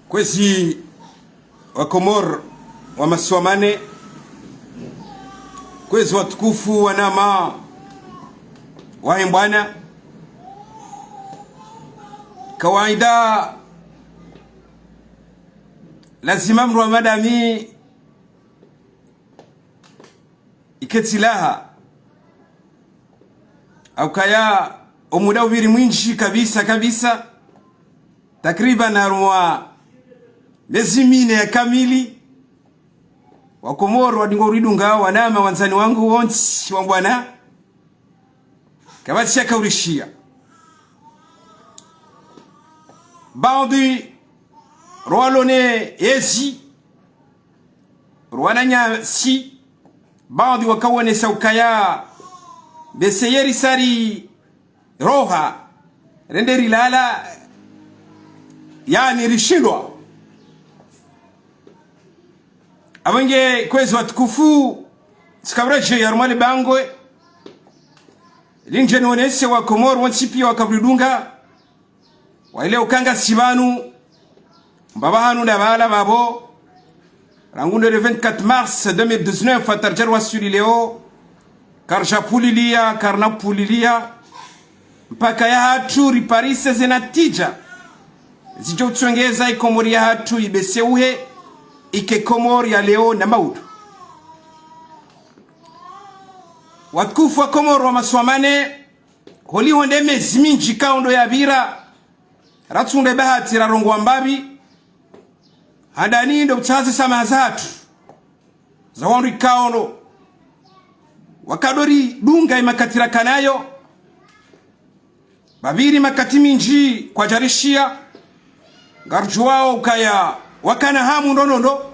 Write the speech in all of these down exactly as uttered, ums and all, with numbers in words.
Kwezi wa Komori wa masiwa mane, kwezi watukufu wanama wahe mbwana, kawaida lazima mdru wa madami iketsi laha. Haukaya omuda upviri mwindji kabisa kabisa, takriban harumwa mezi mine ya kamili, wa Komori wadunga uridunga, wanama wandzani wangu wontsi wa mbwana, kapvatsi yakaurishiya. Baadhwi rwalone yezi, rwananya si, baadhwi wakawonesa ukaya bese yeri sari roha, rende rilala, yaani rishindwa. Apvo nge kwezi watukufu, tsikauraje yarumwa le bangwe, lindje nonese wa Komori wontsi piya wakaridunga, waelewe ukaya ngasi pvanu, mbapvi hanu na pvala pvapvo, rangu ndo le vingt-quatre mars deux mille dix-neuf, hata ridja riwaswili leo, karidja pvuliliya, karina pvuliliya, mpaka yahatru riparise ze natija zidjo utsongeza iKomori yahatru ibeseuhe, ike Komori ya leo na maudu. Watukufu wa Komori wa masiwa mane, holiho nde mezi mindji ikao ndo yapvira, ratsundre bahati rarongowa mbapvi, handani ndo utsaha ze samaha zahatru za wandru ikao ndo wakaridunga imakati rakanayo, pvapviri makati mindji kwadjarishiya, ngaridjuwao ukaya wakana hamu ndo ndo ndo,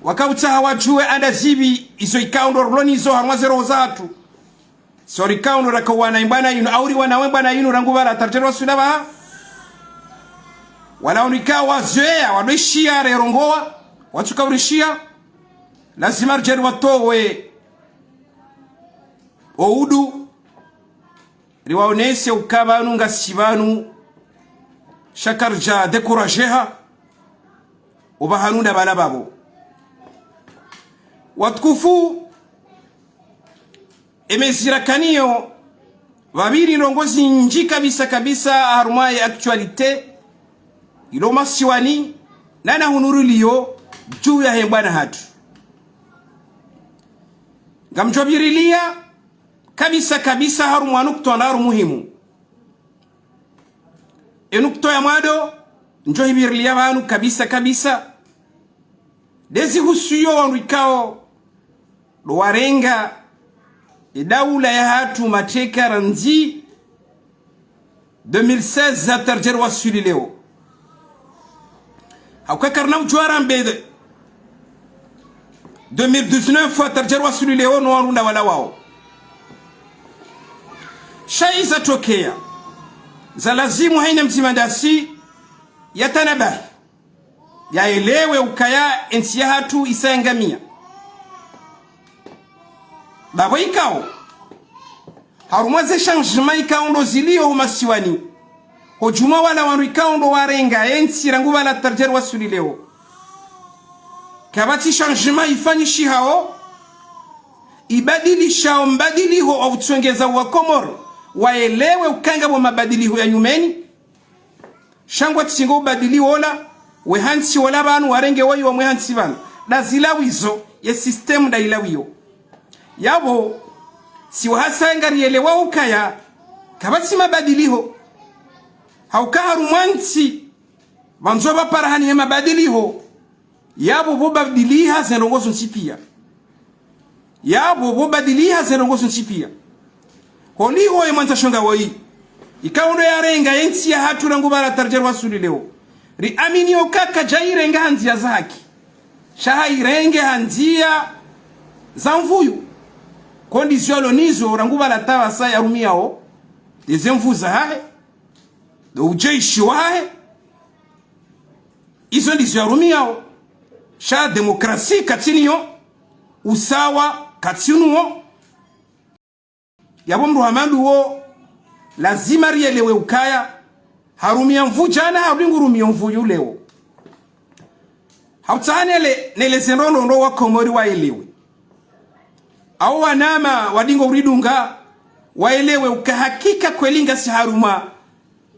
wakautsaha wadjuwe anda zipvi izo ikao ndo rilo nazo harumwa ze roho zahatru. Sori ikao ndo rakawana imbwana inu, au riwana we mbwana inu rangu pvala hata ridja riwaswili pvaha. Wala wanu ikao wazoweya, wandru ishiya rerongowa, watsukaurishiya, lazima ridje riwatowe oudu, riwaonese uka pvanu ngasi pvanu, sha karidja décourager ha, opvahanu na pvala pvapvo. Watukufu, emezi rakanayo, pvapviri ndrongoo zindji kabisa kabisa harumwa ye actualité ilo masiwani, na na hunu riliyo dju yahe mbwana hatru. Ngamdjo pviriliya kabisa kabisa harumwa nukutwa ndraru muhimu. Enukutwa ya mwando ndjo hipviriliya pvanu kabisa kabisa, ndezi husuyo wandru ikao ndo warenga edaula yahatru mateka randzi deux mille seize hata ridja riwaswili leo. Hauka karina udjuwa rambe deux mille dix-neuf hata ridja riwaswili leo no wandru nda wala wao. Sha iza tokeya, za lazimu haina mdzima ndasi yatanabahi, yaelewe ukaya entsi yahatru isa yangamiya. Pvapvo ikao harumwa ze changement ikao ndo ziliyo ho masiwani, ho djumwa wala wandru ikao ndo warenga entsi rangu pvala hata ridja riwaswili leo, kapvatsi changement ifanyishihao ibadilishao mbadiliho wa utsongeza wa Komori waelewe uka ngapvo mabadiliho ya nyumeni. Sha ngwatsingo ubadili wola, we hantsi wola pvanu warenge woyi wa mwe hantsi pvanu. Nda zilawizo, ye système nda ilawiyo. Yapvo, si wahasa ngarielewa ukaya kapvatsi mabadiliho. Hauka harumwa ntsi pvandzo pvaparihane mabadiliho, yapvo pvo badiliha ze ndrongoo zontsi piya. Yapvo pvo badiliha ze ndrongoo zontsi piya. Holiho ye mwandzasho nga woyi ikao ndo yarenga yentsi yahatru rangu pvala hata ridja riwaswili leo, riamini ukaya kadja irenga ha ndziya za haki, sha hairenge ha ndziya za mvuyu. Conditions yalo nazo rangu pvala hata pvasa yarumiyao, ndeze nvu zahahe, ndo ujeshi wahahe, izo ndizo yarumiyao. Sha démocratie katsinayo, usawa katsinuwo. Yapvo mdru hama ndo wo, lazima rielewe ukaya harumiya nvu djana, harudi ngurumiyo nvu yu leo. Hautsaha nele, nele zendrongoo ndo wa Komori waelewe. Au wanama wadingo uridunga, waelewe uka hakika kweli ngasi harumwa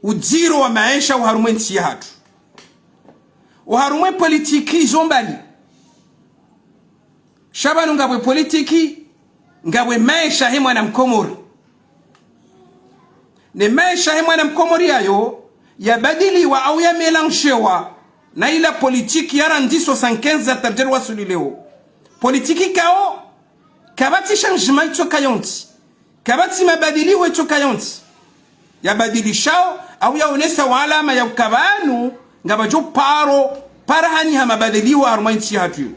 udziro wa maesha oharumwa entsi yahatru. Oharumwa politiki izo mbali. Sha pvanu ngapvo politiki, ngapvo maesha he mwana Mkomori. Ne maesha he mwana Mkomori yayo, yabadiliwa au yamélangewa na ila politiki ya randzi soixante-quinze hata ridjeri wasuli leo. Politiki ikao, kapvatsi changement itsoka yontsi. Kapvatsi mabadiliho itsoka yontsi. Yabadilishao, au yaonesa alama ya uka pvanu, ngapvadjo paro, parahani ha mabadiliho harumwa entsi yahatru.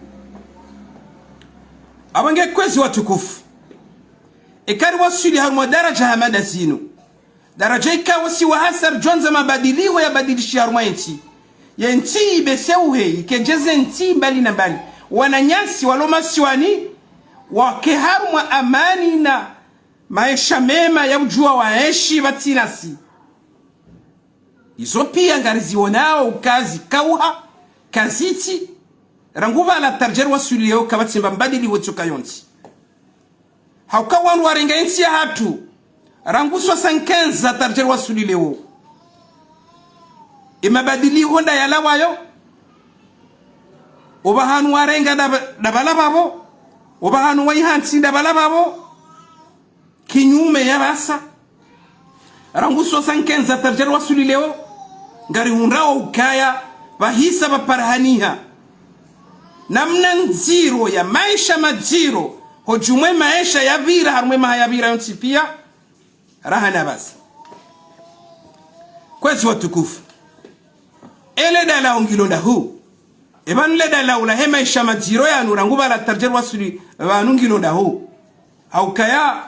Apvo nge kwezi watukufu. Eka riwasuli harumwa daraja hama nda zinu. Daraja ikao si wahasa ridjwandza mabadiliho yabadilishi harumwa entsi. Yentsi ibeseuhe, ikedjeze ntsi mbali na mbali. Wananyasi walo masiwani, wake harumwa amani na maesha mema ya udjuwa waenshi pvatsina si. Izo pia ngarizionao uka zikauha, kazitsi, rangu pvala hata ridjeri wasuli leo kapvatsi mba mbadiliho itsoka yontsi. Hauka wandru warenga entsi yahatru, rangu soixante-quinze hata ridjeri wasuli leo. Emabadiliho nda yalawayo, opvahanu warenga nda, nda pvala pvapvo, opvahanu waihantsi nda pvala pvapvo, kinyume ya pvasa. Rangu soixante-quinze hata ridjeri wasuli leo, ngarihundrao ukaya, pvahisa pvaparahaniha. Namna ndziro ya maesha madziro, hodjumwe maesha yapvira, harumwe maha yapvira yontsi pia, rahana pvasa. Kwezi watukufu. Ele dalao ngilo ndahu. Epvanu le dalao lahe maesha madziro yanu rangu pvala hata ridjeri wasuli pvanu ngilo ndahu. Haukaya,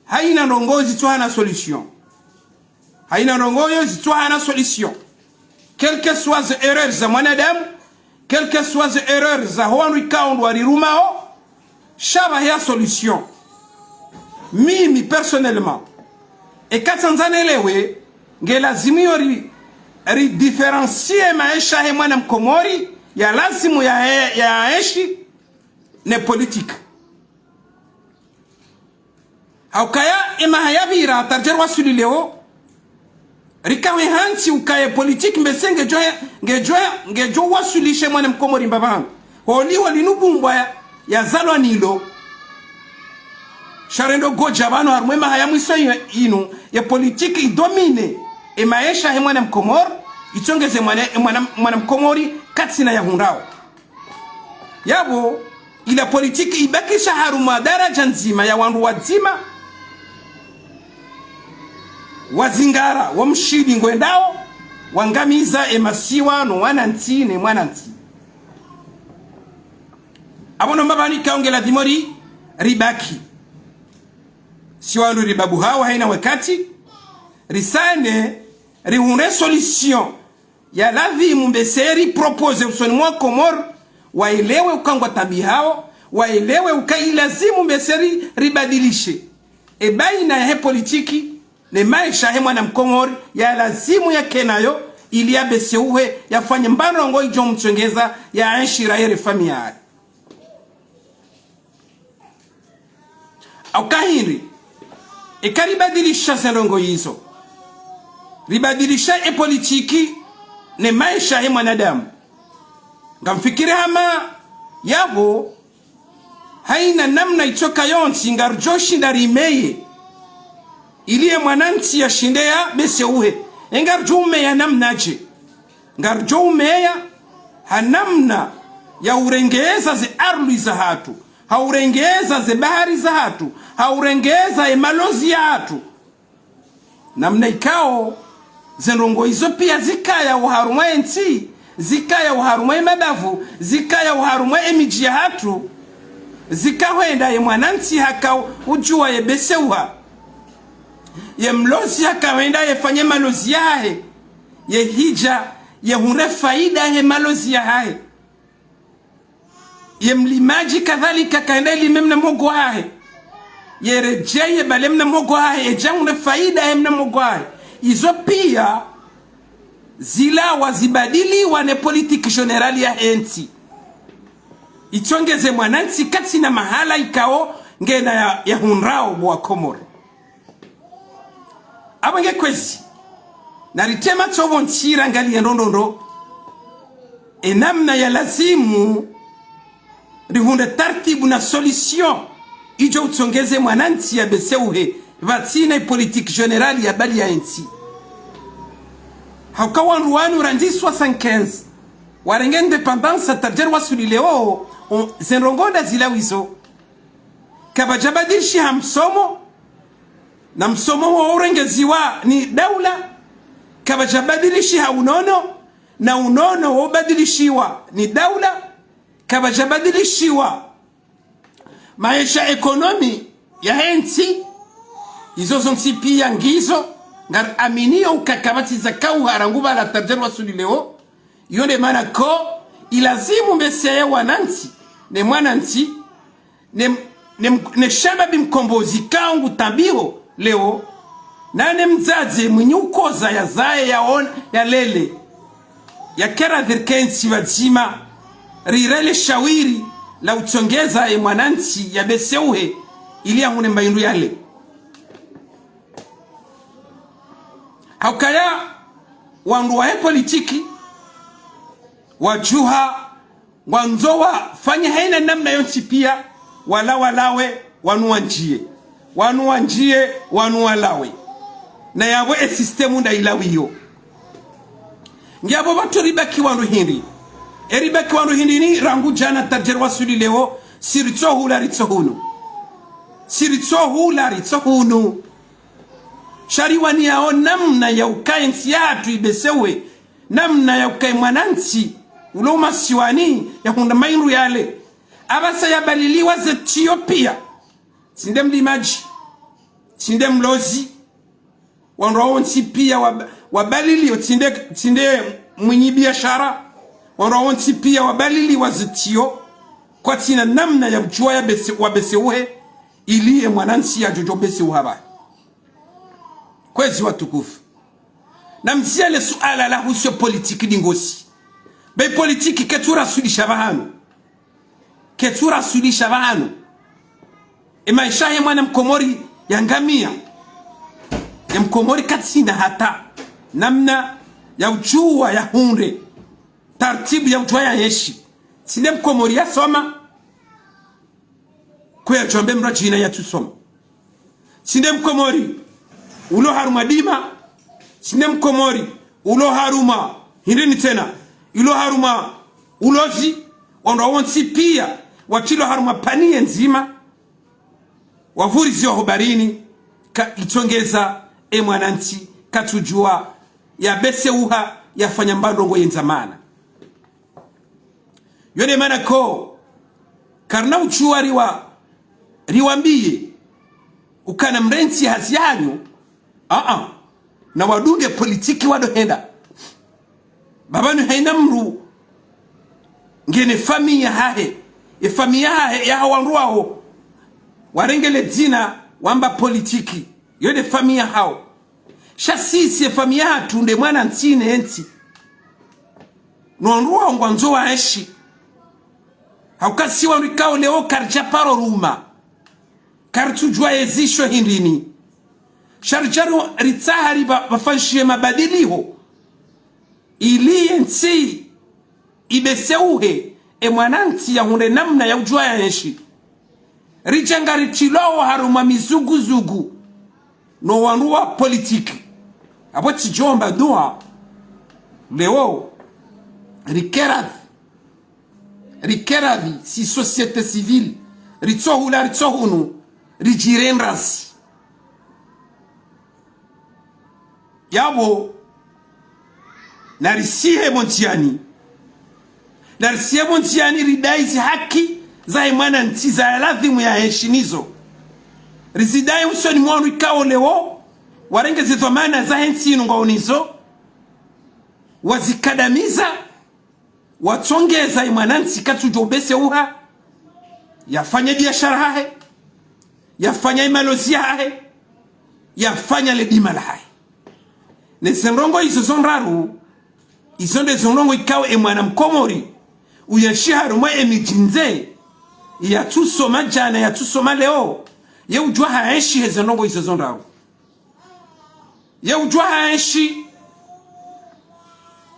haina ndrongoo zitsohana solution. Haina ndrongoo yo zitsohana solution. Quelles que soient ze erreurs za mwanadamu, quelles que soient ze erreurs za ho wandru ikao ndo warirumao, sha pvahe ya solution. Mimi, personnellement, eka tsandza nelewe, nge lazimu yo ri, ri différencier maesha he mwana Mkomori, ya lazimu ya, ya, yaenshi, ne politique. Haukaya emaha yapvira hata ridjeri wasuli leo, rikawe hantsi ukaya epolitiki mbese ngedjo, ngedjo, ngedjo wasulishe mwana Mkomori mbapvanu. Holiho linu bumbwa ya, yazalwa nilo. Sha rendo ngodja pvanu harumwa emaha ya mwiso yi-, yinu, yepolitiki idomine emaesha he mwana Mkomori, itsongeze mwana, mwana, mwana Mkomori katsina yahundrao. Yapvo, ila politiki ibakisha harumwa daraja ndzima ya wandru wadzima, wazingara, wo mshili ngwendao, wangamiza emasiwa no wanantsi ne mwanantsi. Apvo no mbapvanu ikao nge ladhimu ri, ribaki. Si wandru ribabuhao haina wakati, risane, rihundre solution. Ya ladhimu mbese ri proposer usoni mwa Komori, waelewe uka ngwataabihao, waelewe uka ilazimu mbese ri, ribadilishe. Ebaina yahe politiki, ne maesha he mwana Mkomori, ya lazimu yake nayo, ili yabeseuhe, yafanye mbandrongoo idjo mtsongeza, yaenshi raha ye famiyi yahe. Au kahindri, eka ribadilisha zendrongoo izo, ribadilisha epolitiki ne maesha he mwanadamu, ngamfikiri hama yapvo, haina namna itsoka yontsi ngaridjo shinda rimeye, ili ye mwanantsi yashinde yabeseuhe, e ngaridjo umeya namnadje. Ngaridjo umeya ha namna ya urengeza ze ardhwi zahatru, ha urengeza ze bahari zahatru, ha urengeza emalozi yahatru. Namna ikao, zendrongoo izo pia zikaya oharumwa entsi, zikaya oharumwa emabavu, zikaya oharumwa emidji yahatru, zikahwenda ye mwanantsi haka udjuwa yebeseuha. Ye mlozi hakahwenda yefanye malozi yahahe. Ye hidja, yehundre faida he malozi yahahe. Ye mlimadji kadhalika kahenda yelime mna mhogo wahahe. Yeredjeye yebale mna mhogo wahahe, yedje yahundre faida he mna mhogo wahahe. Izo pia, zilawa zibadiliwa ne politique générale yahe ntsi. Itsongeze mwanantsi katsina mahala ikao ngena ya, ya hundrao bo wa Komori. Apvo nge kwezi, na ritema tsovo ntsira ngali ya ndrondrondro, e namna ya lazimu rihundre tartibu na solution idjo utsongeze mwanantsi ya beseuhe, pvatsina i politique générale ya bali ya entsi. Hauka wandru wanu randzi soixante-quinze, warenge indépendance hata ridjeri wasuli leo, o, ze ndrongoo nda zilawizo. Kapvadja badilishi ha msomo, na msomo wo urengeziwa ni daula. Kapvadja badilishi ha unono, na unono wo ubadilishiwa ni daula. Kapvadja badilishiwa maesha, économie ya hentsi. Izo zontsi pia ngizo ngari aminio uka kapvatsi zakauha rangu pvala hata ridjeri wasuli leo. Iyo nde mana ko ilazimu mbese ye wanantsi, ne mwanantsi, ne, ne, ne shababi mkombozi kao ngu tambiho leo, na ne mdzadze mwinyi ukoza yazaye yaone, yalele, yakera dhirikentsi pvadzima, rirele shawiri la utsongeza ye mwanantsi ya beseuhe, ili yahundre mba indru yale. Haukaya wandru wahe politiki wadjuha ngwandzo wafanye haina namna yontsi pia, wala walawe, wanu wandjiye, wanu wandjiye, wanu walawe. Na yapvo e système nda ilawiyo. Nge apvo pvatsu ribaki wandru hindri. E ribaki wandru hindri ni rangu djana hata ridjeri wasuli leo, si ritsohula ritsohunu. Si ritsohula ritsohunu. Sha riwaniyao namna ya uka entsi yahatru ibeseuhe, namna ya uka e mwanantsi ulo masiwani yahundra maindru yale. Apvasa yabaliliwa ze tiyo pia. Tsi nde mlimadji, tsi nde mlozi, wandru wontsi pia wab-, wabaliliwa, tsi nde, tsi nde mwinyi biashara, wandru wontsi pia wabaliliwa ze tiyo, kwatsina namna ya udjuwa ya bese-, wa beseuhe, ili ye mwanantsi yadjodjo beseuha pvahe. Kwezi watukufu. Na mziye le suala la husu politique ndingosi. Be politique ketsu rasudisha pvahanu. Ketsu rasudisha pvahanu. E maesha ye mwana mkomori yangamia. Ye mkomori katsina hata namna ya udjuwa yahundre tartibu ya udjuwa yaenshi. Tsi nde mkomori yasoma. Kuyadjwambe mradjina yatsusoma. Tsi nde mkomori ulo harumwa dima. Tsi nde mkomori ulo harumwa hindrini tsena, ulo harumwa ulozi. Wandru wontsi pia watrilwa harumwa paniye ndzima, wavuriziwa ho barini, ka itsongeza e mwanantsi katsudjuwa yabeseuha, yafanya mba ndrongoo yendza mana. Yo nde mana ko karina udjuwa riwa, riwambiye ukana mrentsi hazi yahanyu. Aa, na wadunge politiki wado henda. Pvapvanu haina mdru ngena e famiyi yahahe, e famiyi yahahe, yaha wandru waho, warenge le dzina wamba politiki. Yo nde famiyi yahawo. Sha sisi e famiyi yahatru nde mwanantsi ne ntsi. No wandru waho ngwandzo waenshi. Hauka si wandru ikao leo karidja paro ruma. Karitsudjuwa ezisho hindrini. Sha ridja ritsaha ripva-, pvafanyishihe mabadiliho. Ili ye ntsi ibeseuhe, e mwanantsi yahundre namna ya udjuwa yaenshi. Ridja ngaritrilwawo harumwa mizuguzugu no wandru wa politiki. Apvo tsidjomba dua leo, rikeradhi, rikeradhi si société civile, ritsohula ritsohunu, ridjirendasi. Yapvo, narisihe pvo ndziani. Narisihe pvo ndziani ridai zi haki zahe mwanantsi za ya lazimu yaenshi nizo. Rizidai usoni mwa wandru ikao leo warenge ze dhwamana zahe ntsi inu ngwao nizo. Wazikadamiza, watsongeza e mwanantsi katsudjo beseuha, yafanye biashara hahe, yafanye malozi yahahe, yafanye le dima lahahe. Ne ze ndrongoo izo zo ndraru, izo nde zo ndrongoo ikao e mwana mkomori uyenshi harumwa emidji ndze, yatsusoma djana, yatsusoma leo, ye udjuwa hayenshi heze ndrongoo izo zondrao. Ye udjuwa hayenshi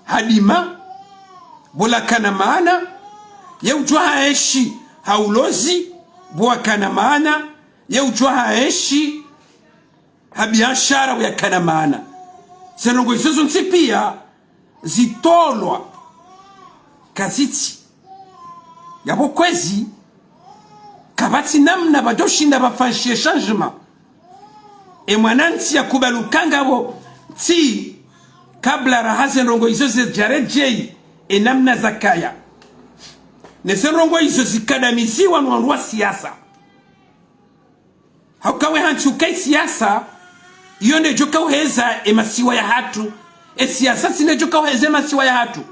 ha dima, pvo lakana maana, ye udjuwa hayenshi ha ulozi, pvo wakana maana, ye udjuwa hayenshi ha biashara pvo yakana maana. Ze ndrongoo izo zontsi pia zitolwa kazitsi. Yapvo kwezi, kapvatsi namna pvadjoshinda pvafanyishihe changement. E mwanantsi yakubali uka ngapvo ntsi kabla raha ze ndrongoo izo zidjaredjeyi e namna zakaya. Ne ze ndrongoo izo zikadamiziwa no wandru wa siasa. Hauka we hantsi uka e siasa, iyo ndedjo kauheza e masiwa yahatru. E siasa tsi ndedjo kauheza e masiwa yahatru.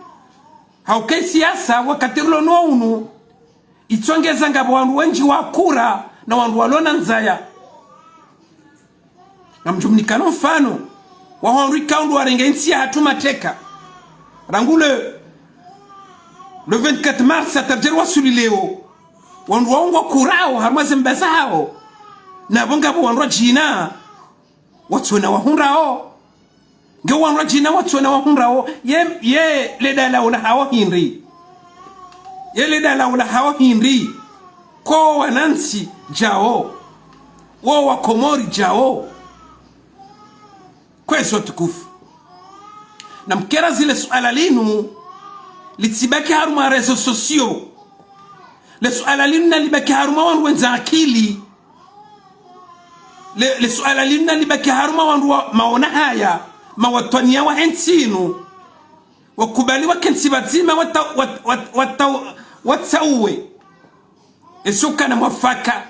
Hauka e siasa, wakati rilo no unu, itsongeza ngapvo wandru wendji wakura na wandru walo na ndzaya. Ngamdjomnikano mfano wa wandru ikao ndo warenge ntsi yahatru mateka. Rangu le, le vingt-quatre mars, hata ridjeri wasuli leo. Wandru wao ngwakurao harumwa ze mba zahao. Na pvo ngapvo wandru wadjina watsona wahundrao. Nge wandru wadjina watsona wahundrao. Ye, ye le dalao lahawo hindri? Ye le dalao lahawo hindri? Ko wanantsi djao, wo wakomori djao. Kwezi watukufu, namkerazi le suala linu litsibaki harumwa réseaux sociaux. Le suala linu nalibaki harumwa wandru wendza akili. Le, le suala linu nalibaki harumwa wandru wa maona haya, mawatwaniya wahe ntsi inu. Wakubali wakentsi pvadzima wata-, wat-, wat-, wata-, watsauwe ezokana mwafaka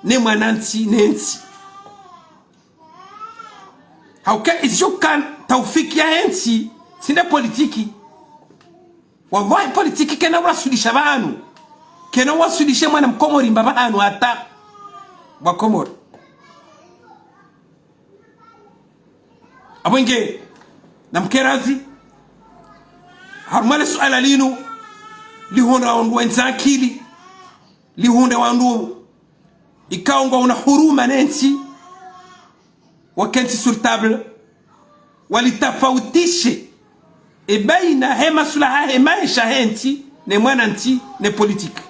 ne mwanantsi ne ntsi. Hauka ezokana taufiki yahe ntsi, tsi nde politiki. Wallahi, politiki kayina uwaswilisha pvahanu. Kayina uwaswilisha mwana mkomori mba pvahanu hata wakomori. Apvo nge, namkerazi, harumwa le suala linu, lihundra wandru wendza akili, lihundra wandru ikao ngwaona huruma ne ntsi, wakentsi sur table, walitafautishe e baina he masulaha he maesha he ntsi, ne mwanantsi, ne politiki.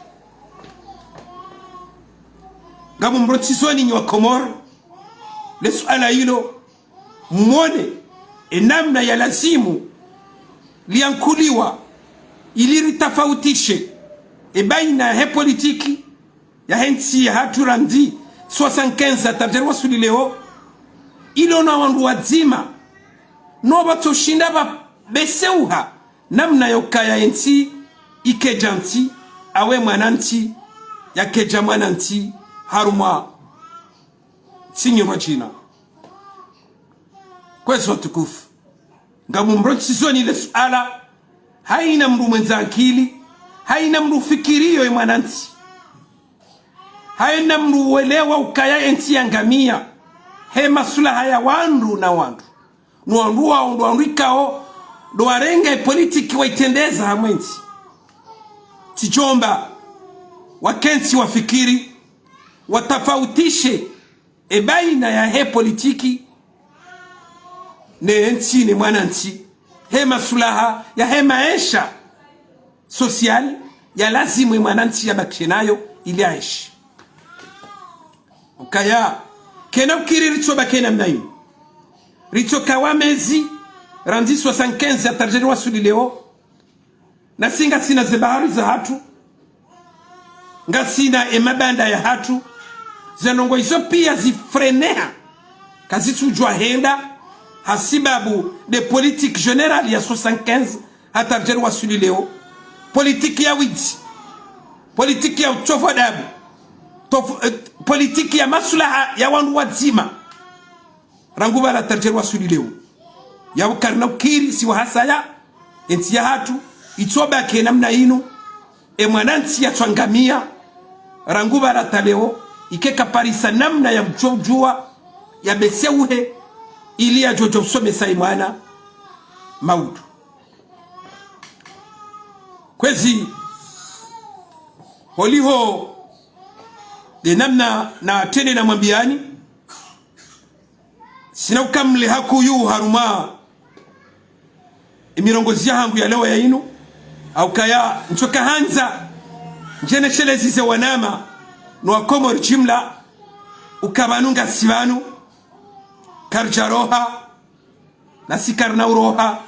Ngamumrontsizoni nyi wakomori, le suala ilo, mwone e namna ya lazimu liankuliwa, ili ritafautishe e baina he politiki yahe ntsi yahatru randzi soixante-quinze hata ridjeri wasuli leo, ilo na wandru wadzima, no pvatsoshinda pvabeseuha namna yokaya e ntsi ikedja ntsi, awe mwanantsi yakedja mwanantsi harumwa ntsi nyindrwadjina. Kwezi watukufu, ngamumrontsizoni le suala, hayina mndru mwendza akili, hayina mndru ufikiriyo e mwanantsi, hayina mndru uwelewa ukaya e ntsi yangamiya he masulaha ya wandru na wandru. No wandru wao ndo wandru ikao ndo warenga e politiki waitrendeza hamwe ntsi. Tsidjomba wakentsi wafikiri, watafautishe e baina yahe politiki ne ntsi ne mwanantsi, he masulaha yahe maesha social ya lazimu e mwanantsi yabakishe nayo ili aenshi. Ukaya, kayina ukiri ritsobaki namna inu. Ritsoka wa mezi, randzi soixante-quinze hata ridjeri wasuli leo, nasi ngasina ze bahari zahatru, ngasina e mabanda yahatru, ze ndrongoo izo pia zifreneha, kazitsudjwa henda, hasibabu de politique générale ya soixante-quinze hata ridjeri wasuli leo. Politique ya widzi, politique ya utovu adabu, tovu-, eh, politique ya masulaha ya wandru wadzima. Rangu pvala hata ridjeri wasuli leo, yapvo karina ukiri si wahasaya, e ntsi yahatru itsobaki namna inu, e mwanantsi yatsoangamiya. Rangu pvala hata leo, ike kaparisa namna yamdjodjuwa yabeseuhe, ili yadjodjo usomesa e mwana maudu. Kwezi Holiho, nde namna natrende namwambiyani, tsina ukamili hakuu harumwa emirongozi yahangu ya leo ya inu, haukaya ntsoka handza ndjenesheleze ze wanama no wakomori jimla, uka pvanu ngasi pvanu, karidjaroha, nasi karina uroha,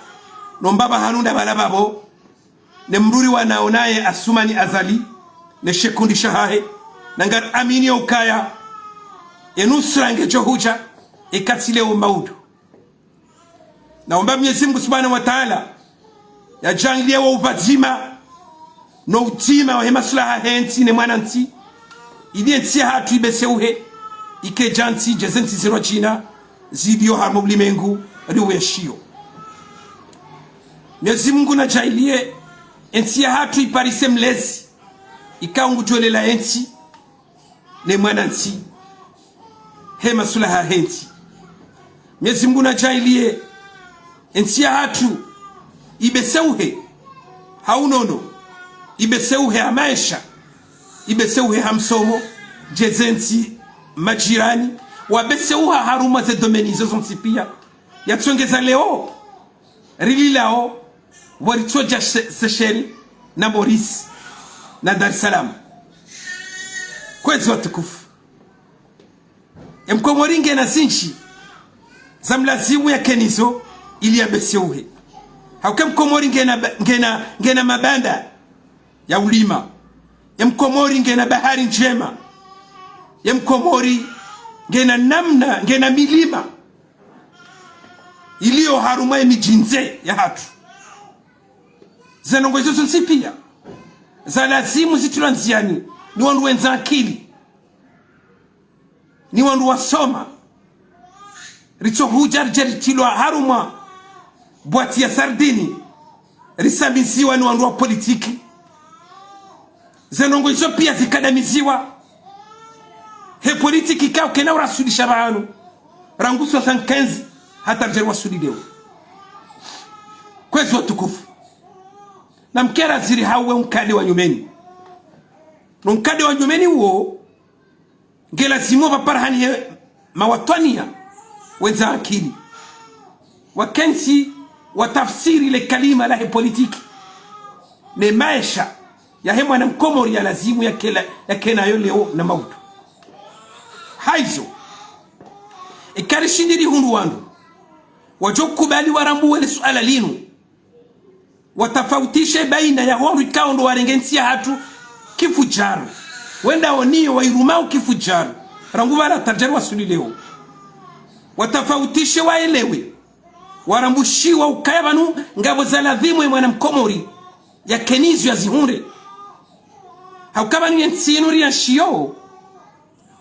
no mbaba hanu nda pvala pvapvo, ne mdru ri wanao naye Asumani Azali, ne shikundi shahahe, na ngari amini ukaya, enusra ngedjo hudja, eka tsi leo maudu. Naomba Mwenyezi Mungu Subhanahu wa Ta'ala, yadjaanliye wo upvadzima, no udzima wahe maslaha yahe ntsi ne mwanantsi, ili entsi yahatru ibeseuhe, ike dja ntsi dje ze ntsi zirwa djina, ziliyo harumwa ulimengu, riweshiyo. Mwenyezi Mungu nadjaanliye, entsi yahatru iparise mlezi, ikao ngudjo lela entsi, ne mwanantsi, he maslaha yahe ntsi. Mwenyezi Mungu nadjaanliye, entsi yahatru, ibeseuhe, ha unono, ibeseuhe ha maesha, ibeseuhe ha msomo, dje ze ntsi majirani, wabeseuha harumwa ze domaine izo zontsi piya, yatsongeza leo, rililao, pvo ritsodja Se-, Seychelles, na Maurice, na Dar es Salaam. Kwezi watukufu. Emkomori ngena zintsi, zamlazimu yakenizo, ili yabeseuhe. Hauka emkomori ngena ba-, ngena, ngena mabanda ya ulima. Emkomori ngena bahari ndjema. Emkomori ngena namna, ngena milima iliyo harumwa emidji ndze yahatru. Ze ndrongoo izo zontsi piya, zalazimu zitrilwa ndziyani, ni wandru wendza akili, ni wandru wasoma. Ritsohudja ridje ritrilwa harumwa bwati ya sardini, risamiziwa ni wandru wa politiki. Ze ndrongoo izo piya zikadamiziwa. He politiki kaukena urasudisha pvanu, rangu soixante-quinze, hata ridje riwasudi leo. Kwezi watukufu. Na mkera ziri hawe unkade wa nyumeni. No unkade wa nyumeni uwo, ngelazimu pvaparihanihe mawatwaniya wendza akili, wakentsi watafsiri le kalima lahe politiki, ne maesha yahe mwana mkomori yalazimu yakela, yakenayo leo na maudu. Haizo, eka rishindi rihundru wandru wadjo kubali warambuwe le suala linu, watafautishe baina ya wandru ikao ndo warenge ntsi yahatru kifujaru, wendao niyo wairumao kifujaru, rangu pvala hata ridje riwasudi leo. Watafautishe, waelewe, warambushiwa ukaya pvanu ngapvo zalazimu ye mwana mkomori yakenizo yazihundre. Hauka pvanu yentsi inu riyenshio,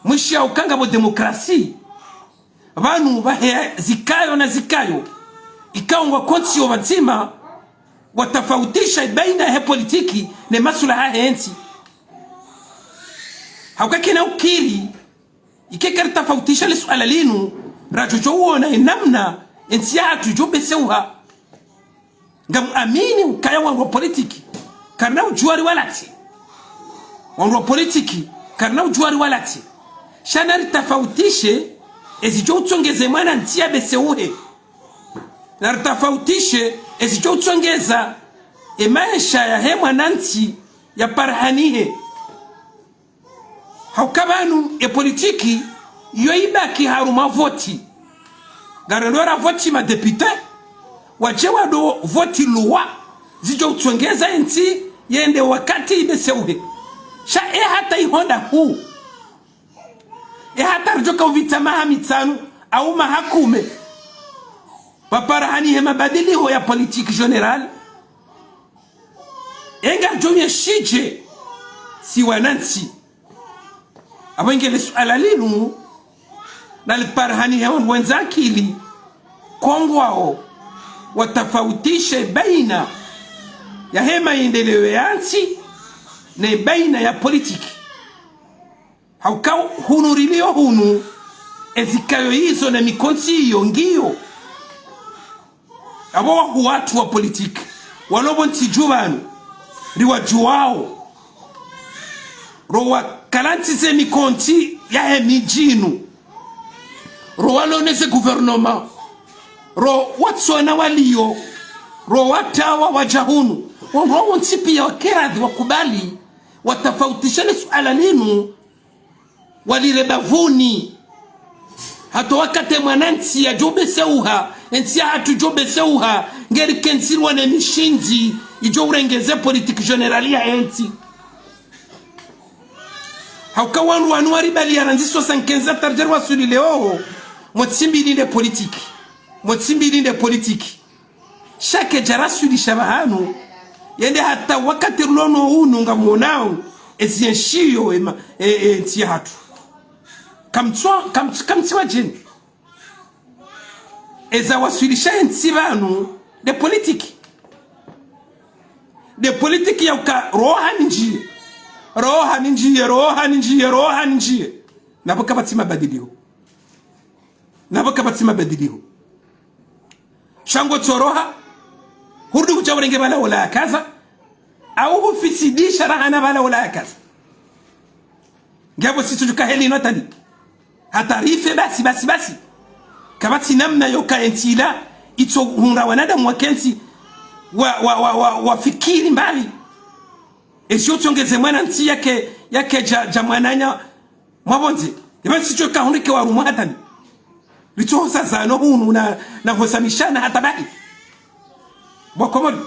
mwishiya uka ngapvo demokrasi, pvanu pvaheya zikayo na zikayo, ikao ngwakontsi wo pvadzima, watafautisha baina he politiki ne maslaha yahe ntsi. Hauka kena ukiri, ike karitafautisha le suala linu, radjo djo uona enamna entsi yahatru idjo beseuha. Ngamuamini ukaya wandru wa politiki, karina udjuwa riwalatse. Wandru wa politiki, karina udjuwa riwalatse. Sha naritafautishe ezidjo utsongeza emwanantsi yabeseuhe. Naritafautishe ezidjo utsongeza emaesha yahe mwanantsi yaparihanihe. Hauka pvanu epolitiki yo ibaki harumwa voti. Ngarendo ravoti madepite, wadje wado voti luwa zidjo utsongeza entsi yende wakati ibeseuhe. Sha ehata ihonda hu, ehata ridjoka uvitsa maha mitsanu au maha kume, pvaparihanihe mabadiliho ya politique générale, enga djo mye shidje si wanantsi. Apvo ngele suala linu naliparihanihe wandru wendza akili, kongwawo watafautishe baina yahe maendeleo ya ntsi ne baina ya politiki. Hauka hunu riliyo hunu, ezikayo izo na mikontsi iyo ngiyo. Apvo wahuu watru wa politiki, walo pvo ntsi dju pvanu, riwadjuwao. Ro wakalantsize mikontsi yahe midji inu. Ro waloneze gouvernement. Ro watsona waliyo. Ro watawa wadja hunu. Wandru wontsi piya wakeradhi wakubali. Watafautishe le suala linu. Walire bavuni. Hata wakati mwanantsi yadjo beseuha, entsi yahatru idjo beseuha, ngeri kentsirwa ne mishindzi, idjo urengeze politique générale yahe ntsi. Hauka wandru wanu waribaliya randzi soixante-quinze hata ridjari waswili leo, motsi mbili nde politique. Motsi mbili nde politique. Sha kedja raswilisha pvahanu, yende hata wakati rilo no unu ngamwonao, ezi enshiyo ema, e, e, ntsi yahatru. Kamtswa, kamts-, kamtsiwa djeni. Eza waswilisha entsi pvanu, nde politique. Nde politique ya uka roha ni ndjiye. Roha ni ndjiye, roha ni ndjiye, roha ni ndjiye. Napvo kapvatsi mabadiliho. Napvo kapvatsi mabadiliho. Sha ngo tsoroha, hurudi hudja urenge pvala ola yakaza, au hufisidisha rahana pvala ola yakaza. Ngapvo sisi djuka heli ino tani. Hata rife basi, basi, basi. Kapvatsi namna yoka entsi ila, itso hundra wanadamu wakentsi, wa, wa, wa, wa, wafikiri mbali. Esi yotsongeze mwanantsi yake, yake dja, dja mwananya, mwapvondze, ipva ntsitsho kahundrike warumwa hatani. Ritsohosa zano hunu na, na hosa mishana hata bahi. Bo Komori.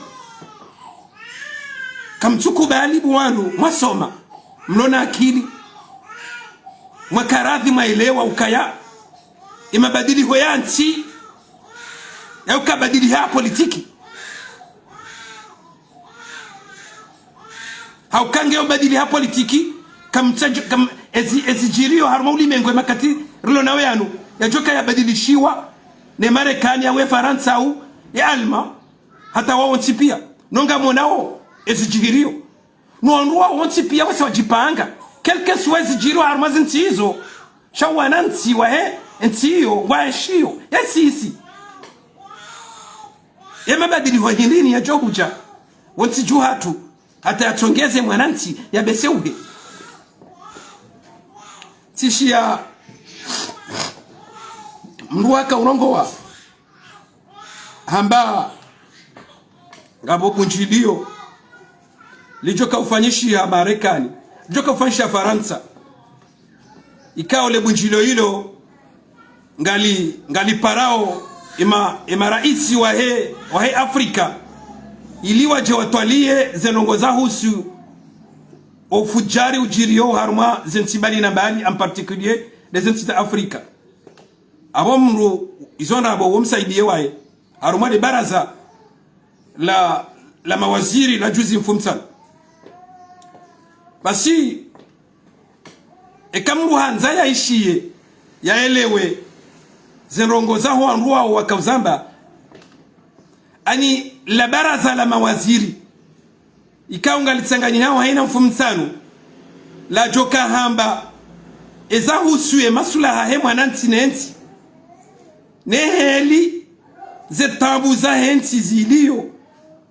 Kamtsukubali bo wanu, mwasoma. Mlo na akili. Mwakaradhi mwaelewa ukaya. Emabadiliho ya ntsi. Ya ukabadiliha politiki. Hauka nge ubadiliha politiki, kamtsa-, kam-, ezi, ezidjiriyo harumwa ulimengu emakati rilo nawo yanu, yadjoka yabadilishiwa, ne Marekani, au e Farantsa, au e Alma, hata wawo wontsi piya. No ngamwonao, ezidjiriyo. No wandru wawo wontsi piya wasi wadjipanga. Quelque soit ezidjiriyo harumwa zintsi izo, sha wanantsi wahe, entsi iyo, waeshiyo, esi isi. Emabadiliho hindrini yadjo hudja, wontsi dju hatru, hata yatsongeze mwanantsi yabeseuhe. Tsishiya mndru waka urongowa, hamba ngapvo bundjiliyo, lidjoka ufanyishiha Marekani, lidjoka ufanyishiha Farantsa. Ikao le bundjilo ilo ngali, ngaliparao ema, emaraisi wahe, wahe Afrika, ili wadje watwaliye ze ndrongoo zahusu ofudjari udjiriyo harumwa zentsi mbali na mbali, en particulier, nde zentsi za Afrika. Apvo mndru, izo ndrabo wo msaidiye waye, harumwa le baraza la, la mawaziri la juzi mfumtsanu. Basi, eka mndru handza yaishiye, yaelewe, ze ndrongoo zaho wandru wawo wakauzamba, ani la baraza la mawaziri, ikao ngalitsanganyiha haina mfumtsanu, ladjoka hamba, ezahusu ye masulaha he mwanantsi nentsi, ne heli ze taabu zahe ntsi ziliyo,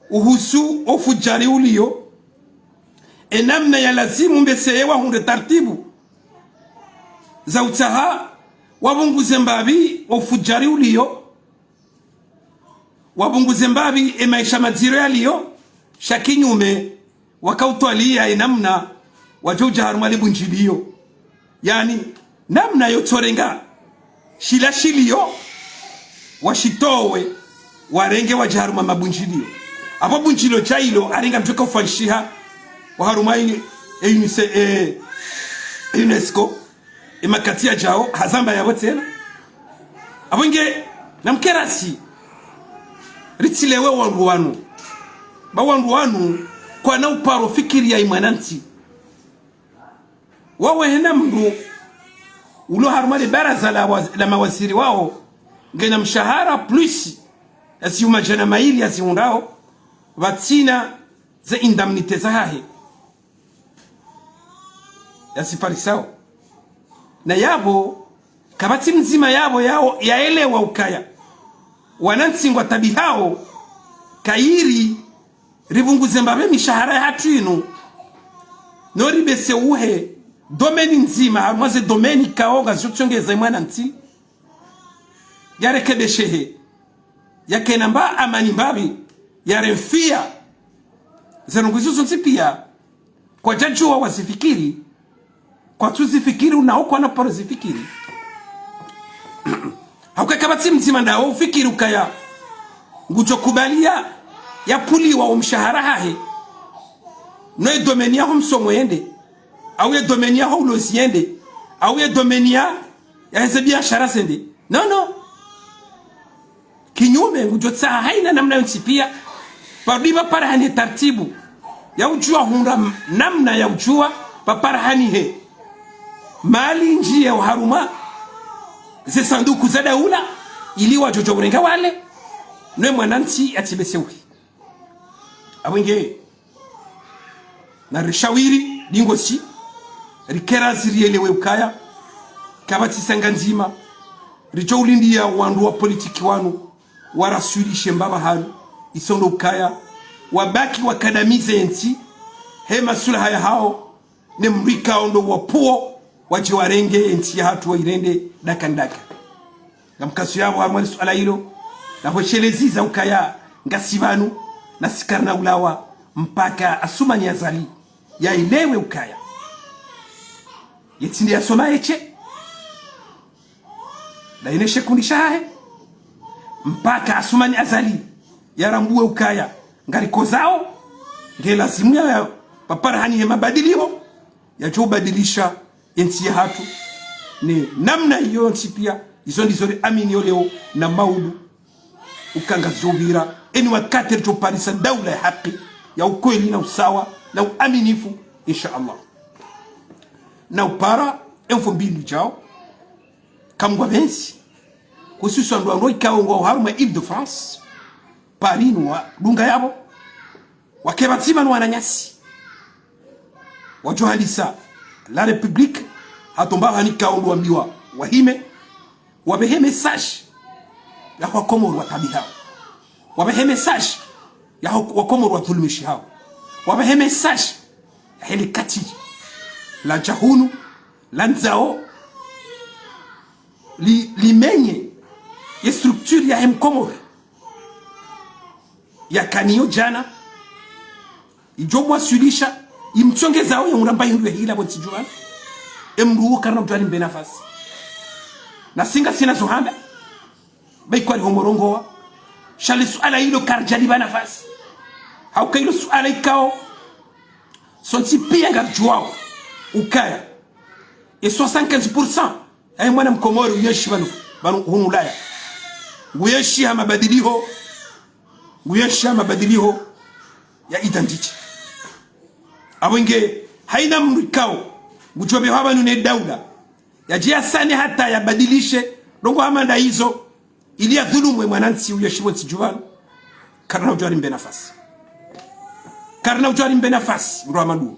uhusu ofudjari uliyo, enamna ya lazimu mbeseye wahundre tartibu za utsaha wapvunguze mbapvi ofudjari uliyo, wapvunguze mbapvi emaesha madziro yaliyo, sha kinyume, wakautwaliya enamna wadjo udja harumwa le bundjiliyo. Yaani, namna yotsorenga shila shiliyo, washitowe, warenge wadje harumwa mabundjiliyo. Apvo bundjiliyo dja ilo, arenga mdjoka ufanyishiha, wa harumwa e, e, UNICE-, e, e UNESCO, emakati yadjao, hazamba yapvo tsena. Apvo nge, namkerasi, ritsilewe wandru wanu. Ba wandru wanu, kwana uparo fikiri ya imwanantsi. Wawe hena mndru, ulo harumwa le baraza la waz-, la mawaziri wawo, ngena mshahara plus, ya zihwi madjana mayili ya zihundrao, pvatsina ze indemnité zahahe. Yaziparisao. Na yapvo, kapvatsi mdzima yapvo yao, yaelewa ukaya. Wanantsi ngwataabihao, kayiri, ripvunguze mbapvi mishahara yahatru inu. No ribese uhe, domaine ndzima, harumwa ze domaine ikao ngazijo tsongeza mwanantsi, yarekebeshehe, yakena mba amani mbapvi, yaremfia, ze ndrongoo izo zontsi pia, kwadjadjuwa wazifikiri, kwatsuzifikiri, unao kwana paro zifikiri. Hauka kapvatsi mdzima ndawo ufikiri ukaya, ngudjo kubalia, yapvuliwa wo mshahara hahe, no ye domaine yaho msomo yende, au ye domaine yaho ulozi yende, au ye domaine ya, yaheze biashara zende. Non, non. Kinyume, ngudjo tsaha haina namna yontsi pia, parudi pvaparihane tartibu, ya udjuwa hundra m-, namna ya udjuwa pvaparihanihe mali ndjiye oharumwa ze sanduku za daula, ili wadjo djo urenga wale, no ye mwanantsi yatsibese uhe. Apvo nge, na rishawiri, lingosi, rikera zirielewe ukaya, kapvatsi sanga ndzima, ridjo ulindia wandru wa politiki wanu, waraswilishe mbapvi hanu, iso ndo ukaya, wabaki wakadamize entsi, he masulaha yahao, ne mrika ondo wapvuo, wadje warenge entsi yahatru wairende daka ndaka. Ngamkazo yapvo harumwa le suala ilo, na hwesheleza ukaya ngasi pvanu, nasi karina ulawa, mpaka Assoumani Azali, yaelewe ukaya, ye tsi nde yasoma etshe, na yine she kundi shahahe, mpaka Assoumani Azali, yarambuwe ukaya, ngarikozao, nge lazimu ya, ya, pvaparihanihe mabadiliho, yadjo ubadilisha entsi yahatru, ne namna iyo yontsi pia, izo ndizo riaminio leo na maudu, uka ngazidjo upvira, eni wakati ridjo parisa daula ya haki, ya ukweli na usawa, na uaminifu, insha Allah. Na upara, emfumbili djao, kamgwa pventsi, hususwa ndo wandru ikao ngwao harumwa Île-de-France, Paris no wadunga yapvo, wake pvadzima no wananyasi. Wadjo handisa la République, hata mba hanika ondo wambiwa wahime, wapvehe message ya Wakomori watabihao. Wapvehe message ya ho-, Wakomori wadhulumishihao. Wapvehe message ya hele kati ladja hunu, landzao, li, limenye ye structure yahe Mkomori yakaniyo djana, idjo mwaswilisha, imtsongezao ya uramba hindru ya hila pvo ntsi djuu pvanu. Emndru uwo karina udjo arimbe nafasi. Na si ngasina zo hamba, ba ikwali ho morongowa. Sha le suala ilo karidja lipva nafasi. Hauka ilo suala ikao, sontsi pia ngaridjuwao ukaya, e soixante-quinze pour cent yahe mwana Mkomori uyenshi pvanu, pvanu hunu Ulaya, nguyenshi ha mabadiliho, nguyenshi ha mabadiliho ya identité. Apvo nge, haina mndru ikao ngudjo pvehwa pvanu ne daula, yadje yasane hata yabadilishe ndrongoo hama nda izo, ili yadhulumu e mwanantsi uyenshi pvo ntsi djuu pvanu, karina udjo arimbe nafasi. Karina udjo arimbe nafasi, mndru wa maduo.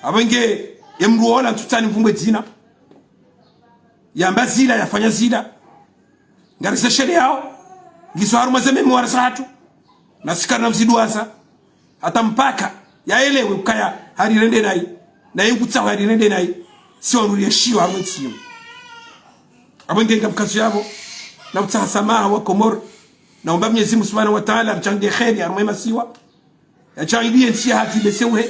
Apvo nge, emndru wola ntsutsaha nimvumbwe dzina, yamba zila, yafanya zila, ngarizisheleyao, ngizo harumwa ze mémoire zahatru, na si karina uziduwaza, hata mpaka yaelewe ukaya harirende nayi, na ye ngutsaho yarirende nayi, si wandru riyeshiyo harumwa entsi yinu. Apvo nge ngamkazo yapvo, na utsaha samaha Wakomori, na umba Mwenyezi Mungu Subhanahu wa Ta'ala, aridjaanliye kheri harumwa emasiwa, yadjaanliye entsi yahatru ibese uhe,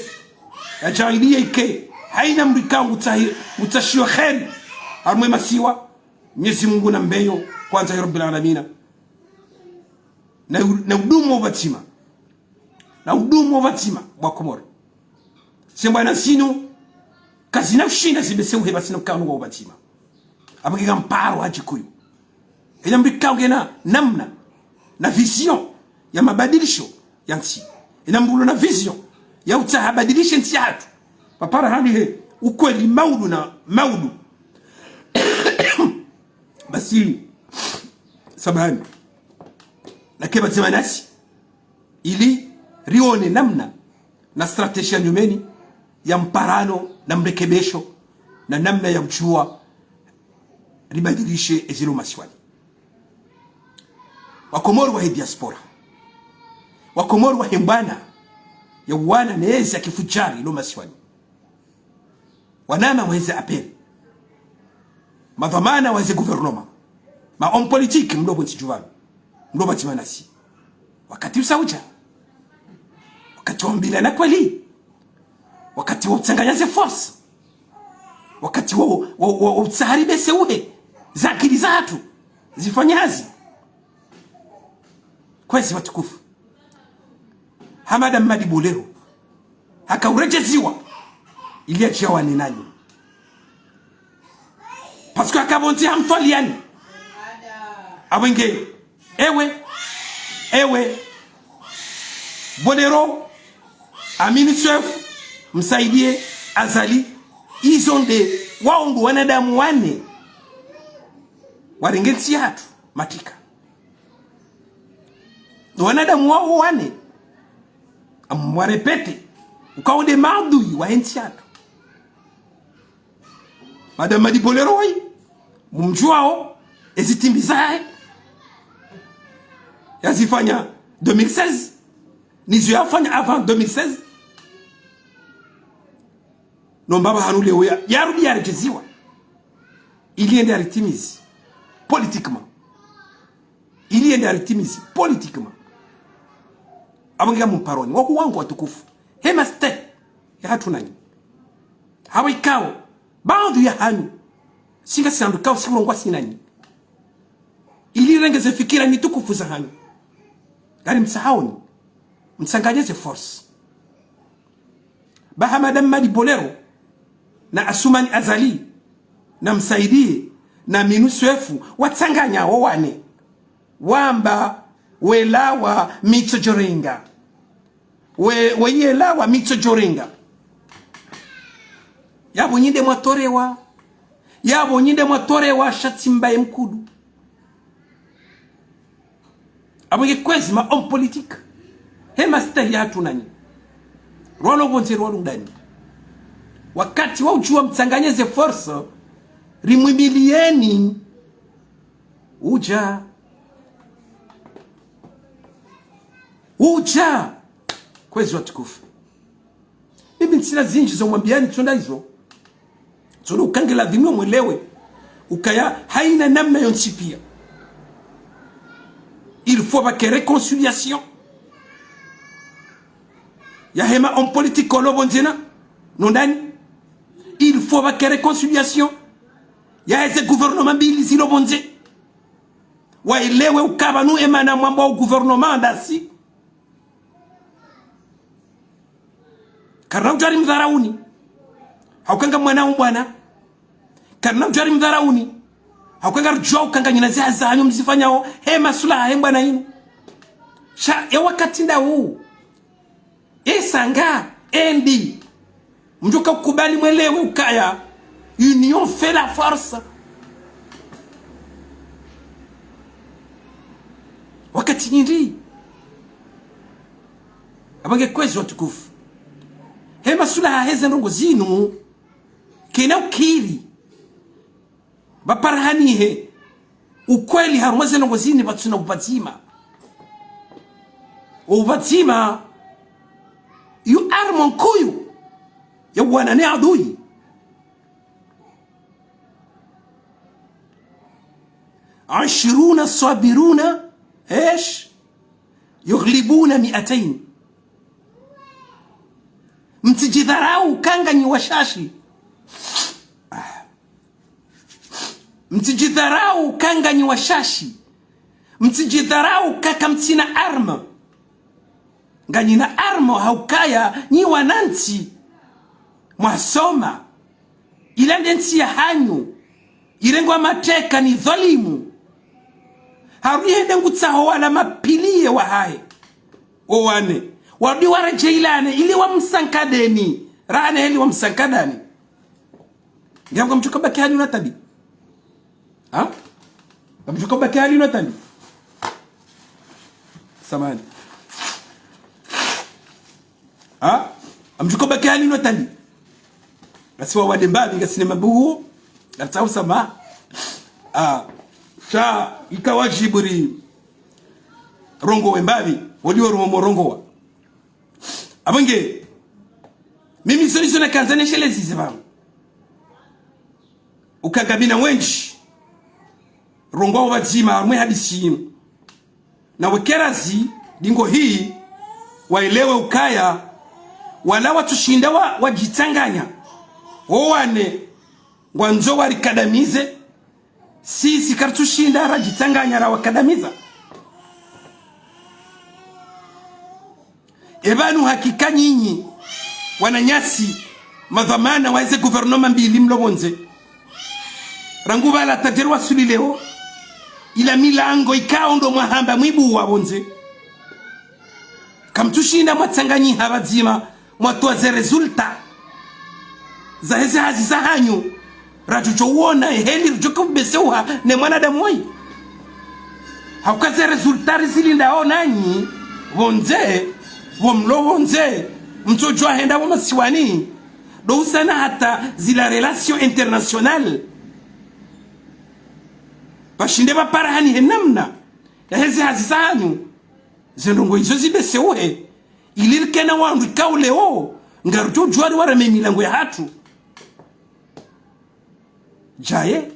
yadjaanliye ike, haina mndru ikao ngutsahi-, ngutsashiyo kheri harumwa emasiwa, Mwenyezi Mungu nambeyo, kwandza ya Rabbil Alamina. Na u-, na udumu wo pvadzima. Na udumu wo pvadzima, Wakomori. Ze mbwana zinu, kazina ushinda zibese uhe pvatsina ukana wo pvadzima. Apvo nge ngamparo hadji kuyu. Ena mndru ikao ngena namna, na vision ya mabadilisho ya ntsi. Ena mndru ulo na vision ya utsaha abadilishe ntsi yahatru. Pvapara hanihe ukweli maudu na maudu. Basi, samahani. Nake pvadzima nasi, ili rione namna na stratégie ya nyumeni ya mparano na mrekebesho na namna ya udjuwa ribadilishe ezilo masiwani. Wakomori wahe diaspora. Wakomori wahe mbwana ya uwana ne ezi ya kifudjari lo masiwani. Wanama waheze appel. Madhwamana waheze gouvernement. Ma hommes politiques mlo pvo ntsi djuu pvanu. Mlo pvadzima nasi. Wakati usa udja. Wakati wa mbilana kweli. Wakati wa utsanganya ze force. Wakati wa, wa, wa, wa utsahari bese uhe. Ze akili zahatru. Zifanye hazi. Kwezi watukufu. Hamada Mmadi Bolero. Haka uredjeziwa. Ili yadje yawane nanyi. Parce que haka pvondze hamtwaliyani. Apvo nge, ewe, ewe, Bolero, Amini Swefu, Msaidie, Azali, izo nde, wao ndo wanadamu wane. Warenge ntsi yahatru, matrika. Ndo wanadamu wao wane. Amwarépété. Ukao nde maadui wahe ntsi yahatru. Madame Mmadi Bolero woyi, mumdjuwao, ezi timbi zahe yazifanya deux mille seize, nizo yafanya avant deux mille seize. No mbaba hanu leo ya, yarudi yaredjeziwa. Ili yende yaritimizi. Politiquement. Ili yende yaritimizi. Politiquement. Apvo nge ngamumparoni. Wakuu wangu watukufu. He mastehi yahatru nanyi. Hapvo ikao. Baadhwi yahanyu. Shinga si wandru ikao si urongwa si nanyi. Ili rirenge ze fikira nyi tukufu zahanyu. Ngarimtsahaoni. Mtsanganye ze force. Ba Hamada Mmadi Bolero, na Assoumani Azali, na Msaidie, na Amini Swefu, watsanganya wo wane. Wamba, welawa mi tsodjorenga. We, weyelawa mi tsodjorenga. Yapvo nyi nde mwatorewa. Yapvo nyi nde mwatorewa sha tsi mbaye mkudu. Apvo nge kwezi ma hommes politiques. He mastehi yahatru nanyi. Rwalo pvondze rwalo ndani. Wakati wa udjuwa mtsanganye ze force, rimwimiliyeni. Udja. Udja. Kwezi watukufu. Mimi ntsina zindji zo mwambiyani tsonda izo. Tsonda uka nge ladhimu mwelewe. Ukaya haina namna yontsi piya. Il faut pvake réconciliation. Yahe ma hommes politiques walo pvondze na. No ndani. Il faut pvake réconciliation. Yaheze gouvernement mbili zilo pvondze. Waelewe uka pvanu emana mwamba o gouvernement ndasi. Karina udjo rimdharauni. Hauka nga mwana wu bwana. Karina udjo rimdharauni. Hauka ngaridjuwa uka nganyina ze hazi zahanyu mzifanyao. He masulaha he mbwana yinu. Sha, ye wakati ndawu. Esa nga, endi. Mdjo ka ukubali mwelewe ukaya. Union fait la force. Wakati nyindri. Apvo nge kwezi watukufu. He masulaha heze ndrongo zinu. Kena ukiri. Pvaparihanihe. Ukweli harumwa ze ndrongo zinu pvatsina upvadzima. Upvadzima. Yo arme nkuu. Ya wana ne adui. عشرون صابرون، إيش؟ يغلبون مائتين. Mtsidjidharau uka nganyi washashi. Ah. Mtsidjidharau uka nganyi washashi. Mtsidjidharau uka kamtsina arme. Nganyina arme haukaya nyi wanantsi. Mwasoma. Ila nde ntsi yahanyu, irengwa mateka ni dhwalimu. Harudi hende ngutsaho wala mapiliye wahahe. Wo wane. Warudi waredjeyilane, ili wamsankadeni. Rahane heli wamsankadani. Ngiamka mdjuka baki hali una tabi. Ha? Ngamdjuka baki hali una tabi. Samahani. Ha? Ngamdjuka baki hali una tabi. Ngasi wawade mbapvi, ngasina mabuhu, ngatsaho usamaha. Ah, sha ika wadjibu rirongowe mbapvi, woliwo rumo morongowa. Apvo nge, mimi solution nakandza neshelezeze pvanu. Uka ngapvina wendji, rongoao pvadzima harumwa ye hadisi yinu. Na wekerazi, ndingo hii, waelewe ukaya, wala watsushinda wa, wadjitsanganya. Wo wane, ngwandzo warikadamize, sisi karitsushinda radjitsanganya rawakadamiza. Epvanu hakika nyinyi, wananyasi, madhwamana wa eze gouvernement mbili mlo pvondze. Rangu pvala tadjeri wasuli leo, ila milango ikao ndo mwahamba mwibuwa pvondze. Kamtsushinda mwatsanganyiha pvadzima, mwatowa ze résultat za heze hazi zahanyu, radjodjo uona eheli ridjo kaubeseuha ne mwanadamu woyi. Hauka ze résultat rizilindao nanyi, pvondze, pvo mlo pvondze, mtsodjua henda pvo masiwani, ndo usana hata zila relations internationales. Pvashinde pvaparahani he namna ya heze hazi zahanyu, ze ndrongo izo zibeseuhe, ili rikena wandru ikao leo, ngarudjo djuwa riwareme milango yahatru. Djaye.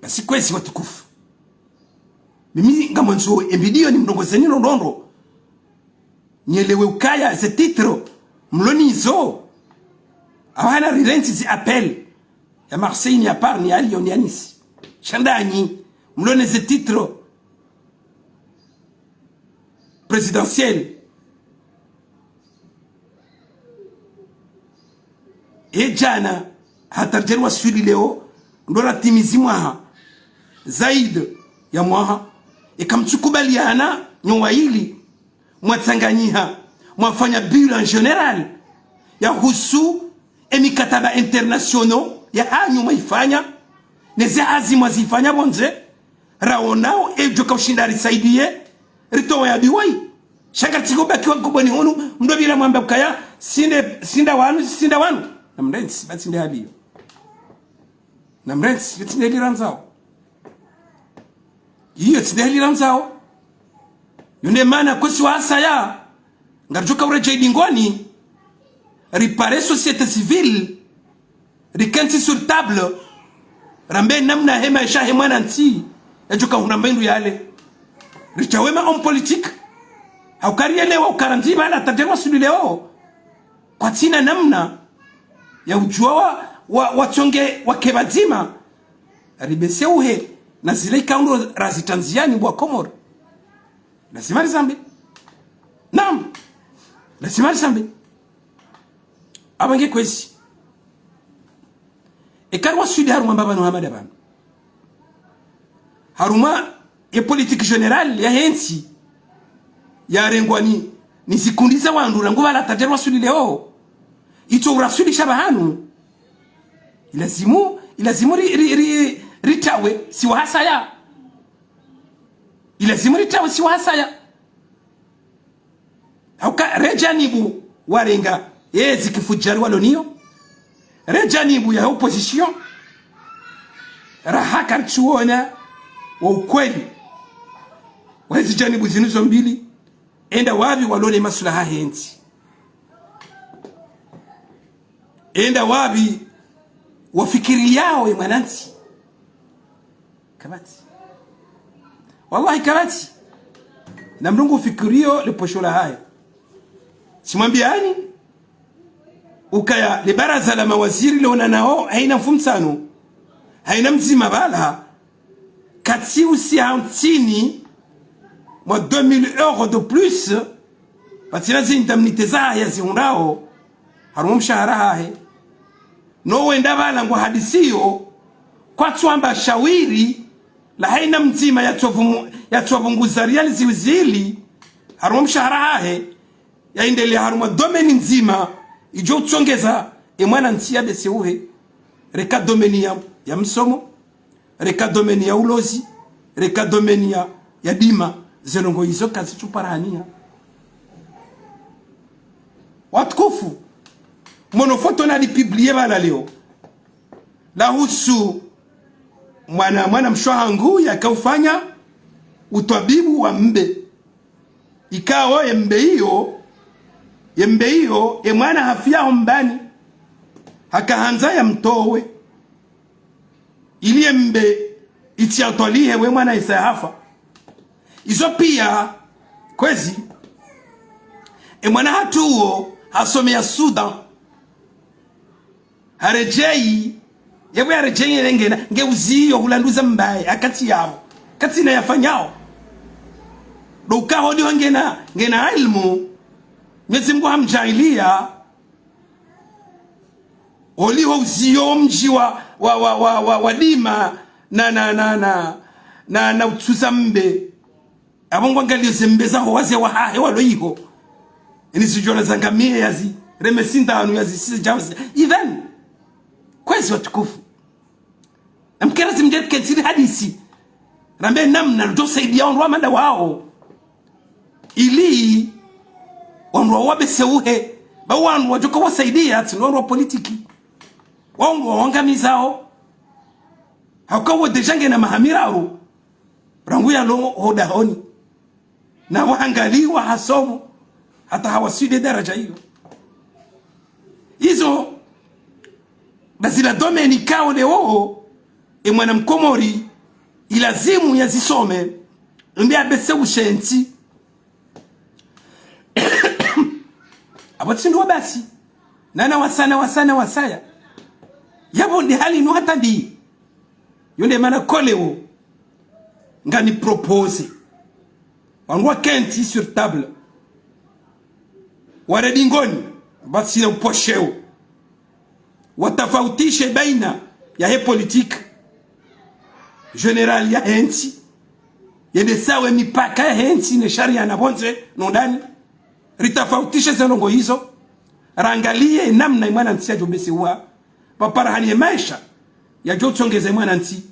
Basi kwezi watukufu. Mimi ngamwandzo e video nimrongozeni ndrongoo. Nyelewe ukaya ze titre mlo nizo. Apvahana rirentsi zi appel ya Marseille, ni ya Paris, ni ya Lyon, ni ya Nice. Sha ndanyi, mlo ne ze titre présidentiel. E djana, hata ridjeri waswili leo, ndo ratimizi mwaha, zaidi ya mwaha. Eka mtsukubaliana, nyo wayili, mwatsanganyiha, mwafanya bilan général yahusu e mikataba internationaux yahanyu mwaifanya, ne ze hazi mwazifanya pvondze, raonao edjo kaushinda risaidiye, ritowe ya biwayi. Sha ngaritsi kubakiwa nkoboni hunu, mdopvira mwamba ukaya, sinde, sinda wanu, sinda wanu. Namrentsi, ba tsinde haliyo. Namrentsi, tsinde lirandzao. Iyo tsinde lirandzao. Yo nde mana kwezi wasaya, ngaridjo kauredjei dingoni, ripare société civile, rikentsi sur table, rambe namna he maesha he mwanantsi, yadjo kahundra mbe ndru yale. Ridjawe ma hommes politiques, hauka rielewa ukaya randzi pvala tadjeri wasuli leo, kwatsina namna ya udjuwa wa, wa, watsonge wake pvadzima, ribeseuhe na zile ikao ndo razitrandziani bo wa Komori. Lazima rizambe. Naam. Lazima rizambe. Apvo nge kwezi. Eka riwaswili harumwa mbapvanu hamada pvanu, harumwa ye politique générale yahe ntsi, yarengwa ni, ni zikundi za wandru rangu pvala tadjeri wasuli leo. Itso uraswilisha pvahanu. Ilazimu, ilazimu ri, ri, ri, ritawe, si wahasaya. Ilazimu ritawe, si wahasaya. Hauka re janibu warenga, ye zikifudjari walo niyo. Re janibu ya opposition, raha karitsuona wo ukweli wa ezi janibu zinu zo mbili. Enda wapvi walo ne maswilaha yahe ntsi. Enda wapvi wafikiriyao ye mwanantsi. Kapvatsi. Wallahi kapvatsi. Na mndru ngu fikiriyo le posho lahahe. Tsimwambiyani ukaya le baraza la mawaziri lionanao haina mfumotsanu, haina mdzima pvala, katsi usiha ntsini mwa deux mille euros de plus, pvatsina ze indemnités zahahe yazihundrao harumwa mshahara hahe. No wenda pvala ngwa hadisiyo, kwatsuamba shawiri la haina mdzima yatsovumu, yatsovunguza riali ziwi zili harumwa mshahara hahe, yaendelea harumwa domaine ndzima idjo utsongeza e mwanantsi yabeseuhe. Reka domaine ya, ya msomo, reka domaine ya ulozi, reka domaine ya, ya dima, ze ndrongo izo kazitsuparahaniha. Watukufu, mwono foto nalipublie pvala leo, lahusu mwana, mwana mshe wahangu yakaufanya utwabibu wa mbe. Ikao ye mbe iyo, ye mbe iyo, ye mwana hafiya ho mbani. Haka handza yamtowe, ili embe itsi yatwalihe we mwana isa yahafa. Izo pia, kwezi, e mwana hatru uwo, hasome ya Sudan. Haredjeyi, yepvo yaredjeyi yele ngena, nge uziyo hulanduza mbaye, hakati yapvo. Katsina yafanyao. Ndo uka holiho ngena, ngena ilmu, Mwenyezi Mungu hamdjaaliya, holiho uziyo mdji wa, wa, wa, wa, wa, wa dima, na, na, na, na, na, na utsuza mbe. Apvo ngwangaliyo ze mbe zaho wazee wahahe walo iho. Ini zidjona za ngamia yazi, reme sindanu yazi, sisi jazi. Even, kwezi watukufu. Namkera zimdje ketsiri hadisi. Rambe namna ndo saidiya wandru wa manda wao. Ili wandru wa wabeseuhe. Ba wandru wadjoka wasaidiya, tsi wandru wa politiki. Wandru wa wangamizao. Hauka wo déjà ngena maha miraru. Rangu yalo hodahoni. Na wahangaliwa hasomo, hata hawaswili daraja iyo. Izo, ba zila domaine ikao leo, e mwana mkomori, ilazimu yazisome, ende yabeseushe ntsi. Apvo tsi ndo wa basi. Nana wasaya, wasaya, wasaya. Yapvo ndi hali inu hata ndi. Yo nde mana ko leo, ngani propose. Wandru wakentsi sur table. Ware dingoni, pvatsina uposheo. Watafautishe baina yahe politique générale yahe ntsi. Yende sawa emipaka yahe ntsi ne sharia na pvondze no ndani. Ritafautishe ze ndrongoo izo. Rangaliye namna e mwana ntsi yadjo beseuha. Pvapvo rahani ye maesha yadjo tsongeza e mwana ntsi.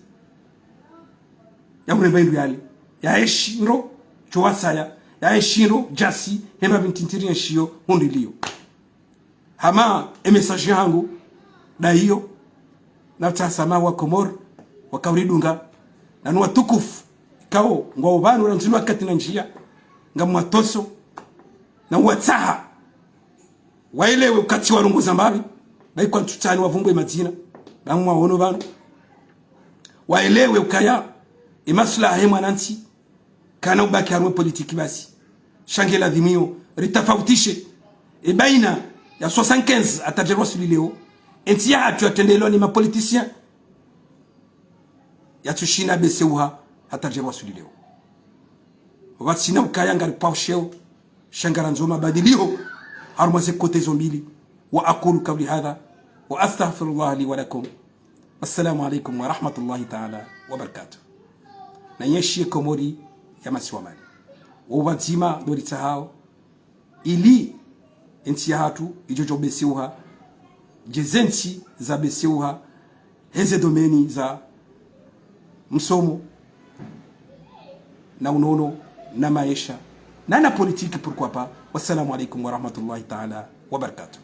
Ya uremba indru yale. Ya eshi ndro, djo wasaya. Ya eshi ndro, djasi, hemba pvi ntintiri yenshiyo, hundri liyo. Hama, e message yahangu, nda iyo, na utsahasama wa Komori, waka uridunga, nanu watukufu, ikao, ngwao pvanu, randzinu wakati na ndziya, ngamwatoso, na uwatsaha. Waelewe uka tsi warongoza mbapvi, bayi kwa ntsutsani wavumbwe madzina, ba mwaono pvanu. Waelewe ukaya, e maslaha yahe mwana ntsi, kana ubaki harumwa e politiki basi. Sha nge ladhimu iyo, ritafautishe. E baina ya soixante-quinze hata djeri wasuli leo, e ntsi yahatru yatrendelwa ni ma politiciens. Yatsushinda beseuha hata djeri wasuli leo. Pvatsina ukaya ngari pvao sheo, sha ngarandzo mabadiliho, harumwa ze kote zo mbili. وأقول قولي هذا، وأستغفر الله لي ولكم. والسلام عليكم ورحمة الله تعالى وبركاته. Na yenshi ye Komori ya masiwa mane. Wo pvadzima ndo ritsahao, ili entsi yahatru idjo djo beseuha, dje ze ntsi za beseuha, heze domaine za msomo, na unono, na maesha, na na politiki, pourquoi pas. Wassalamu alaikum warahmatullahi taala wabarakatuh.